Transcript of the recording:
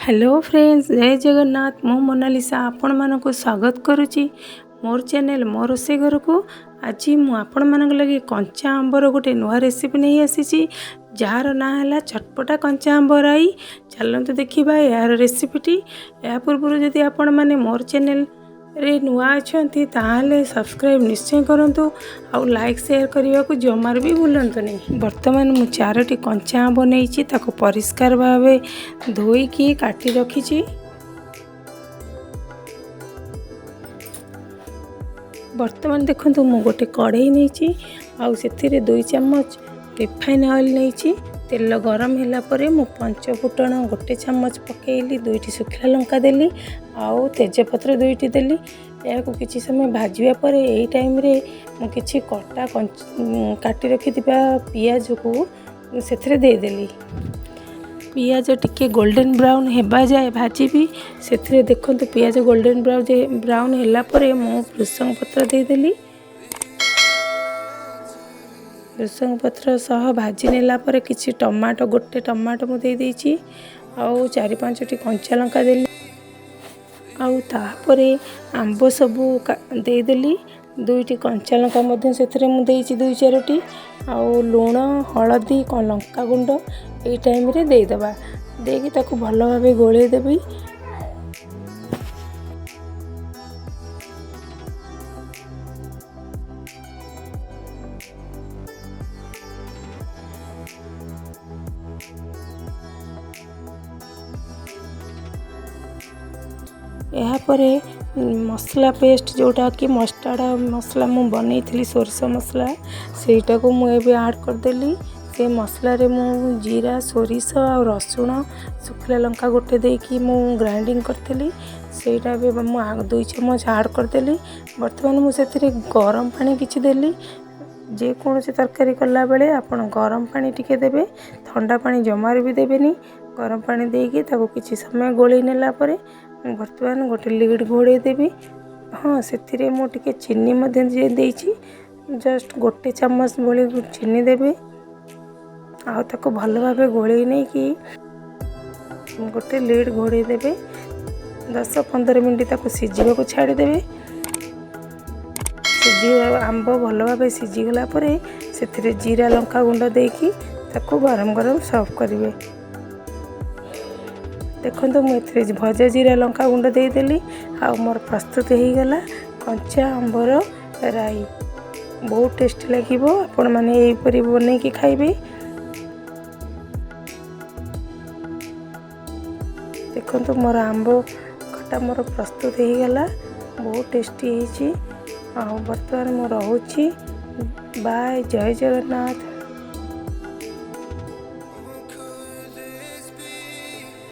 Hello friends, ଜୟ ଜଗନ୍ନାଥ। ମୁଁ ମୋନାଲିସା ଆପଣମାନଙ୍କୁ ସ୍ୱାଗତ କରୁଛି ମୋର ଚ୍ୟାନେଲ୍ ମୋ ରୋଷେଇ ଘରକୁ। ଆଜି ମୁଁ ଆପଣମାନଙ୍କ ଲାଗି କଞ୍ଚା ଆମ୍ବର ଗୋଟେ ନୂଆ ରେସିପି ନେଇ ଆସିଛି, ଯାହାର ନାଁ ହେଲା ଚଟପଟା କଞ୍ଚା ଆମ୍ବ ରାଇ। ଚାଲନ୍ତୁ ଦେଖିବା ଏହାର ରେସିପିଟି। ଏହା ପୂର୍ବରୁ ଯଦି ଆପଣମାନେ ମୋର ଚ୍ୟାନେଲ୍ରେ ନୂଆ ଅଛନ୍ତି, ତାହେଲେ ସବସ୍କ୍ରାଇବ୍ ନିଶ୍ଚୟ କରନ୍ତୁ ଆଉ ଲାଇକ୍ ସେୟାର କରିବାକୁ ଜମାରୁ ବି ଭୁଲନ୍ତୁନି। ବର୍ତ୍ତମାନ ମୁଁ 4ଟି କଞ୍ଚା ଆମ୍ବ ନେଇଛି, ତାକୁ ପରିଷ୍କାର ଭାବେ ଧୋଇକି କାଟି ରଖିଛି। ବର୍ତ୍ତମାନ ଦେଖନ୍ତୁ, ମୁଁ ଗୋଟେ କଢ଼େଇ ନେଇଛି ଆଉ ସେଥିରେ 2 ଚାମଚ ରିଫାଇନ୍ ଅଏଲ୍ ନେଇଛି। ତେଲ ଗରମ ହେଲା ପରେ ମୁଁ ପଞ୍ଚ ଫୁଟଣ 1 ଚାମଚ ପକାଇଲି, 2ଟି ଶୁଖିଲା ଲଙ୍କା ଦେଲି ଆଉ ତେଜପତ୍ର 2ଟି ଦେଲି। ଏହାକୁ କିଛି ସମୟ ଭାଜିବା ପରେ ଏଇ ଟାଇମ୍ରେ ମୁଁ କିଛି କଟା କାଟି ରଖିଥିବା ପିଆଜକୁ ସେଥିରେ ଦେଇଦେଲି। ପିଆଜ ଟିକେ ଗୋଲ୍ଡେନ୍ ବ୍ରାଉନ୍ ହେବା ଯାଏ ଭାଜିବି। ସେଥିରେ ଦେଖନ୍ତୁ, ପିଆଜ ଗୋଲ୍ଡେନ୍ ବ୍ରାଉନ୍ ହେଲା ପରେ ମୁଁ ଭୃସଙ୍ଗ ପତ୍ର ଦେଇଦେଲି। ଭୃସଙ୍ଗ ପତ୍ର ସହ ଭାଜି ନେଲା ପରେ କିଛି ଟମାଟୋ, ଗୋଟେ ଟମାଟୋ ମୁଁ ଦେଇଦେଇଛି ଆଉ 4 5ଟି କଞ୍ଚା ଲଙ୍କା ଦେଲି ଆଉ ତାପରେ ଆମ୍ବ ସବୁ ଦେଇଦେଲି। 2ଟି କଞ୍ଚା ଲଙ୍କା ମଧ୍ୟ ସେଥିରେ ମୁଁ ଦେଇଛି, 2 4ଟି। ଆଉ ଲୁଣ, ହଳଦୀ, ଲଙ୍କା ଗୁଣ୍ଡ ଏଇ ଟାଇମ୍ରେ ଦେଇଦେବା। ଦେଇକି ତାକୁ ଭଲ ଭାବେ ଗୋଳେଇ ଦେବି। ଏହାପରେ ମସଲା ପେଷ୍ଟ, ଯେଉଁଟାକି ମଷ୍ଟାର୍ଡ଼ ମସଲା ମୁଁ ବନେଇଥିଲି, ସୋରିଷ ମସଲା, ସେଇଟାକୁ ମୁଁ ଏବେ ଆଡ଼୍ କରିଦେଲି। ସେ ମସଲାରେ ମୁଁ ଜିରା, ସୋରିଷ ଆଉ ରସୁଣ, ଶୁଖିଲା ଲଙ୍କା ଗୋଟେ ଦେଇକି ମୁଁ ଗ୍ରାଇଣ୍ଡିଙ୍ଗ କରିଥିଲି। ସେଇଟା ଏବେ ମୁଁ 2 ଚାମଚ ଆଡ଼୍ କରିଦେଲି। ବର୍ତ୍ତମାନ ମୁଁ ସେଥିରେ ଗରମ ପାଣି କିଛି ଦେଲି। ଯେକୌଣସି ତରକାରୀ କଲାବେଳେ ଆପଣ ଗରମ ପାଣି ଟିକେ ଦେବେ, ଥଣ୍ଡା ପାଣି ଜମାରୁ ବି ଦେବେନି। ଗରମ ପାଣି ଦେଇକି ତାକୁ କିଛି ସମୟ ଗୋଳେଇ ନେଲା ପରେ ମୁଁ ବର୍ତ୍ତମାନ ଗୋଟେ ଲିଡ଼୍ ଘୋଡ଼େଇ ଦେବି। ହଁ, ସେଥିରେ ମୁଁ ଟିକେ ଚିନି ମଧ୍ୟ ଦେଇଛି, ଜଷ୍ଟ 1 ଚାମଚ ଭଳି ଚିନି ଦେବେ ଆଉ ତାକୁ ଭଲ ଭାବେ ଗୋଳେଇ ନେଇକି ଗୋଟେ ଲିଡ଼୍ ଘୋଡ଼େଇ ଦେବେ। 10 15 ମିନିଟ୍ ତାକୁ ସିଝିବାକୁ ଛାଡ଼ିଦେବେ। ସିଝି ଆମ୍ବ ଭଲ ଭାବେ ସିଝିଗଲା ପରେ ସେଥିରେ ଜିରା ଲଙ୍କା ଗୁଣ୍ଡ ଦେଇକି ତାକୁ ଗରମ ଗରମ ସର୍ଭ କରିବେ। ଦେଖନ୍ତୁ, ମୁଁ ଏଥିରେ ଭଜା ଜିରା ଲଙ୍କା ଗୁଣ୍ଡ ଦେଇଦେଲି ଆଉ ମୋର ପ୍ରସ୍ତୁତ ହେଇଗଲା କଞ୍ଚା ଆମ୍ବର ରାଇ। ବହୁତ ଟେଷ୍ଟି ଲାଗିବ, ଆପଣମାନେ ଏହିପରି ବନେଇକି ଖାଇବେ। ଦେଖନ୍ତୁ, ମୋର ଆମ୍ବ ଖଟା ମୋର ପ୍ରସ୍ତୁତ ହେଇଗଲା, ବହୁତ ଟେଷ୍ଟି ହେଇଛି। ଆଉ ବର୍ତ୍ତମାନ ମୁଁ ରହୁଛି। ବାଏ, ଜୟ ଜଗନ୍ନାଥ।